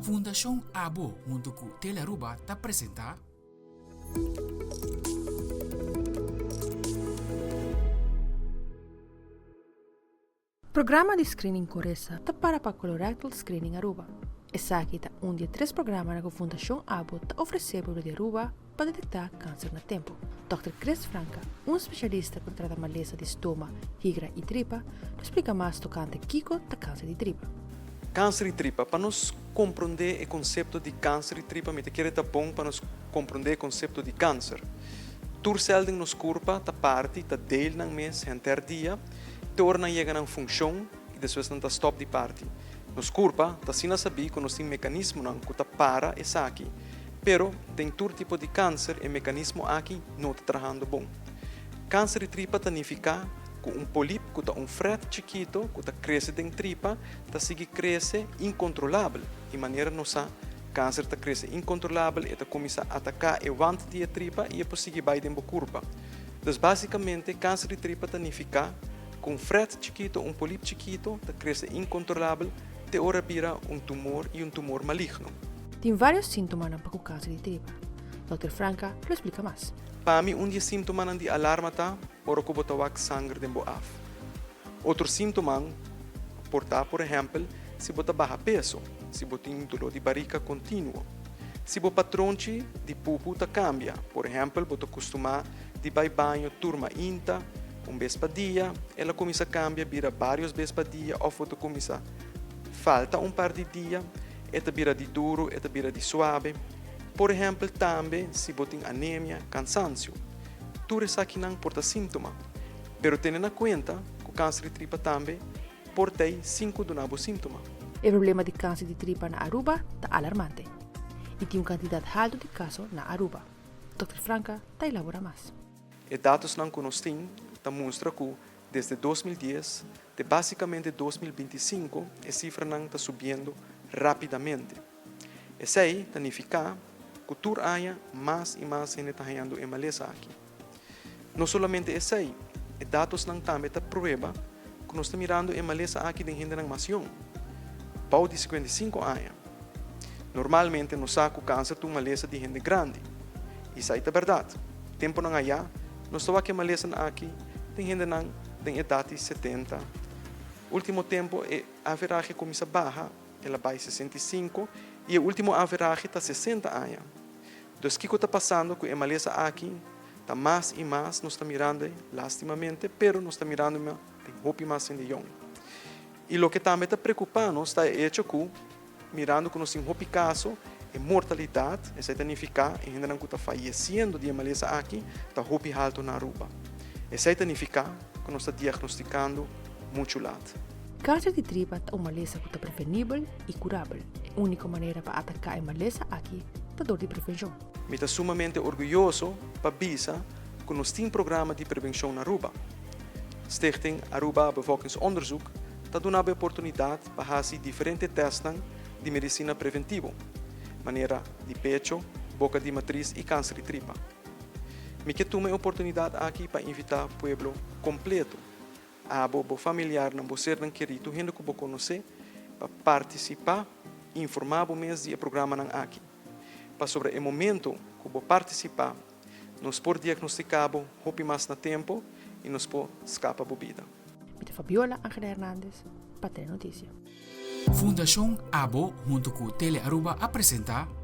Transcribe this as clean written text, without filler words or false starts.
Fundacion Abo hunto cu Telearuba ta presenta. Programa di screening Coresa ta para pa Colorectal Screening Aruba. Esaki ta un di e tres programanan cu Fundacion Abo ta ofrece pueblo di Aruba pa detecta cancer na tempo. Dòkter Chris Franca, un specialista cu ta trata malesa di stoma, higra y tripa, lo splica mas tocante kico ta cancer di tripa. Cancer di tripa. Pa nos comprende e concepto di cancer di tripa mi ta kere ta bon pa nos comprende e concepto di cancer. Tur cel den nos curpa ta parti, ta deel nan mes henter dia te ora nan yega nan funcion y despues nan ta stop di parti. Nos curpa ta asina sabí cu nos tin mecanismonan cu ta para esaki. Pero, den tur tipo di kanser e mekanismo aki no ta trahando bon. Kanser di tripa ta nifiká ku un polip ku ta un frèt chikito ku ta krese den tripa ta sigui krese inkontrolabel i manera nos sa kanser ta krese inkontrolabel e ta kuminsá ataká e wand di e tripa i e por sigui bai den bo kurpa. Dus básikamente kanser di tripa ta nifiká ku un frèt chikito, un polip chikito ta krese inkontrolabel te ora bira un tumor i un tumor maligno. Tin varios síntomanan pa ku kanser di tripa. Dòkter Franca lo splika mas. Pa mi un di e síntomanan di alarma ta ora ku bo ta wak sanger den bo af. Otro síntoman por ta por ehèmpel si bo ta baha peso, si bo tin doló di barika kontinuo, si bo patronchi di pupu ta kambia, por ehèmpel bo ta kustumá di bai baño tur mainta un bes pa dia, el a kuminsá kambia bira vários bes pa dia òf bo ta kuminsá falta un par di dia. E ta bira di duru, e ta bira di suabe. Por ehèmpel tambe si bo tin anemia, kansansio. Tur esakinan por ta síntoma. Pero tene na kuenta ku kanser di tripa tambe por tei sin ku duna bo síntoma. E problema di kanser di tripa na Aruba ta alarmante i tin un kantidat haltu di kaso na Aruba. Dòkter Franca ta elabora mas. E datosnan ku nos tin ta mustra ku desde 2010 Te básicamente 2025 e cifranan ta subiendo rápidamente. Esei ta nifiká ku tur aña mas i mas hende ta hañando e malesa aki. No solamente esei, e datosnan tambe ta prueba ku nos ta mirando e malesa aki den hendenan mas yòn, bou di 55 aña. Normalmente nos sa ku kanser ta un malesa di hende grandi, i esei ta bèrdat. Tempunan ayá nos ta wak e malesanan aki den hendenan den edat di 70. Ultimo tempo e averahe kuminsá baha, el a bai 65 i e ultimo averahe ta 60 aña. Dus kiko ta pasando ku e malesa aki ta mas i mas nos ta mirando e lastimamente pero nos ta mirando e den hopi mas hende yòn. I loke tambe ta preokupá nos ta e echo ku Mirando ku nos tin hopi kaso, e mortalidat, esei ta nifiká e hendenan ku ta fayesiendo di e malesa aki, ta hopi haltu na Aruba. Esei ta nifiká ku nos ta diagnostikando muchu lat. Kanser di tripa ta un malesa ku ta prevenibel i kurabel. E úniko manera pa ataká e malesa aki ta dor di prevenshon. Mi ta sumamente orguyoso pa bisa ku nos tin programa di prevenshon na Aruba. Stichting Aruba Bevolkingsonderzoek ta duna bo e oportunidat pa hasi diferente tèstnan di medisina preventivo, manera di pecho, boka di matris i kanser di tripa. Mi ke tuma e oportunidat aki pa invitá pueblo kompleto, abo, bo familiarnan, bo sernan kerí, tur hende ku bo konosé, pa partisipá i informá bo mes di e programanan aki. Pasobra e momento ku bo partisipá, nos por diagnostiká bo hopi mas na tempu i nos por skapa bo bida. Mi ta Fabiola Angela Hernandez pa Telenoticia. Fundacion Abo hunto cu Tele Aruba a presenta.